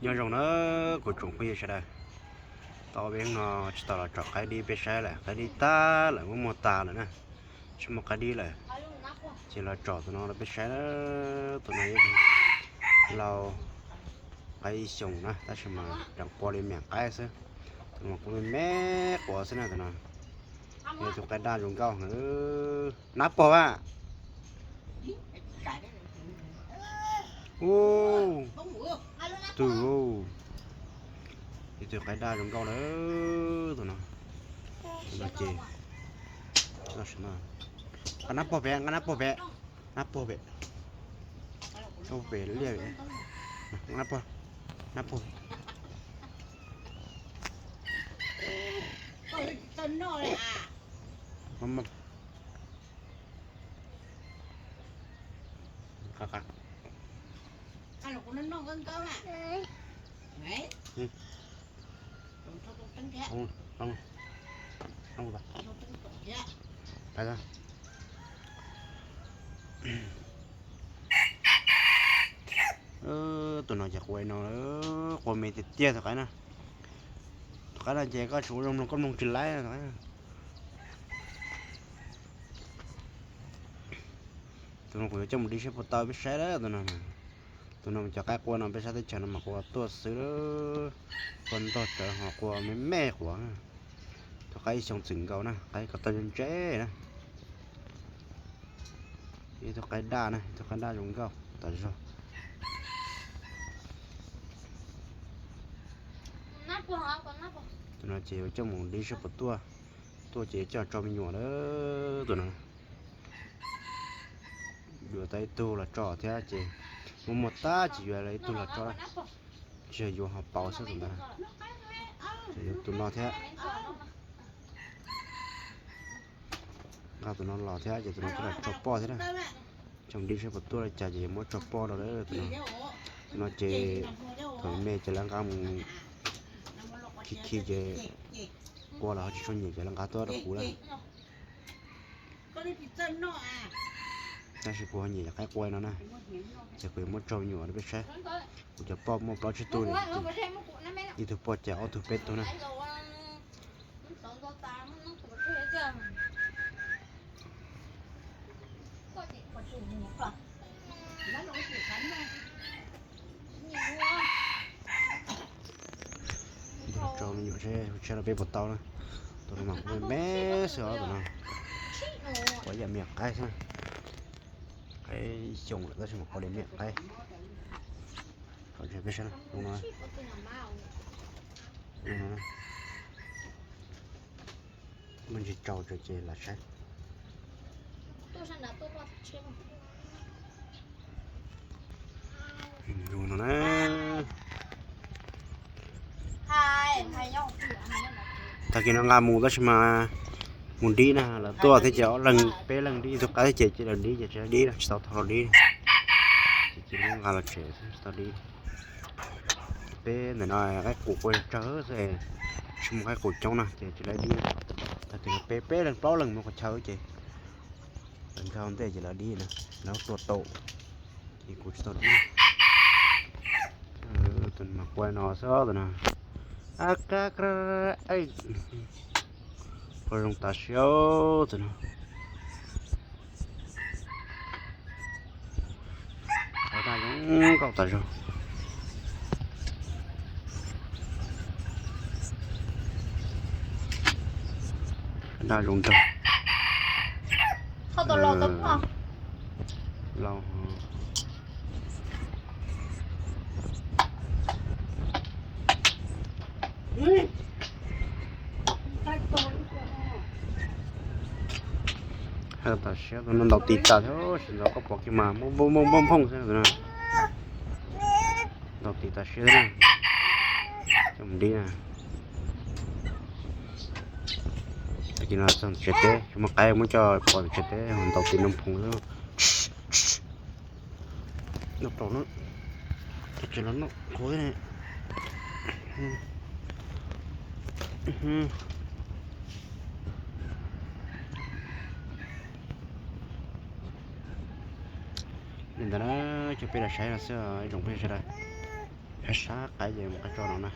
Nyob zoo na kuv tsoom phooj ywg sawv daws, tau ob peb hnub no tsis tau los tsom qaib dib peb saib lawm, qaib dib tag lawm, muab muag tag lawm na, tsis muaj qaib dib lawm. Ces los tsom tus no rau peb saib na, tus no yog lau qaib ib xyoos na tab sis mas tseem qua li miam qaib xwb. Tus no kuj me me quav xwb na tus no. Yog tus qaib daj zoo nkauj heev. Nab pog a. Ub, twg, yog tus qaib daj zoo nkauj lawm tus no. Tus no ces, nqa nab pog pem, nqa nab pog pem, nab pog pem, nab pog pem liaj pem, nab pog, nab pog. Tus no ces qua no, qua me tiag tiag tus qaib na. Tus qaib no ces koj tsis ua zoo mloog koj mloog tsis laib. Tus no kuv yuav coj mus dib saib puas tau peb saib tus no. Tus no cov qaib qua no peb sab teb chaws no mas qua tuaj xwb, qua ntog tsawv ho qua me me quav. Tus qaib ib xyoos txwm nkaus na, qaib ko taw ntse ntse na. Ib tug qaib daj na, ib tug qaib daj zoo nkauj tas zog. Tus no ces yuav coj mus dib saib puas tuaj, tuaj ces coj tso me nyuam lawm tus no. Yuav tau ib tug los tso thiab ces muaj muaj tab ces yuav ib tug los tso, tsis yog yuav ho pauv xwb tus ntawd. Ces yuav tus no thiab. Nqa tus no los thiab ces tus no coj los tso poj thiab na. Coj mus dib saib puas tuaj li cas ces yuav muab tso poj rau tus no. Tus no ces thaum me ces lawv nqa mus khi khi ces qua los ho tsis tshua nyiam ces lawv nqa tuaj rau kuv lawm. Tab sis kuv ho nyiam cov qaib qua no na, ces kuv yuav muab tso me nyuam rau peb saib. Kuv cov poj muaj plaub tsib tug, ib tug poj cas ob tug peb tug na. Tso me nyuam seb tshiab rau peb puas tau na. Tus no mas kuv me xwb os tus no. Quav yam miam qaib xwb. Qaib xyoo lawm tab sis mas qua li miam qaib. Peb saib no. Muaj ntsis tsaus tsawv ces lam saib. Tag kis no nqa mus tab sis mas mus dib na, lawv tuaj thiab ces ob leeg peb leeg dib, ib tug qaib thiab ces cia lawv dib ces tsis dib, tsis tau tau los dib. Ces cia li nqa los tsev tsis tau dib. Peb ntawm no qaib qus qua tsawg xwb, tsis muaj qaib qus coob na ces tsis lawv dib. Tag kis no peb peb leeg plaub leeg mus qhov chaw ces lawv nkag ntej ces lawv dib na, lawv tua tau, ces kuv tsis tau dib. Tus no qua no xwb tus no. A kab, qua zoo tas siab tus no. Daj zoo nkauj tas zog. Daj zoo nraug. Laus. Haj tas siab tus no ntaus tis tas thiab, sawv ntxov koj pom kiag mas npoo npoo npoo npoo xwb tus no. Ntaus tis tas siab thiab na. Coj mus dib na. Tag kis no txog tsev teb, tsis muaj qaib muab coj pov tsev teb ntaus tis npoo npoo xwb. Noj rau na, ces los noj qhuav thiab ne. Li ntawd na, coj peb los saib no xwb ib tsoom phooj ywg sawv daws. Sab qaib ces mus qab tso no na.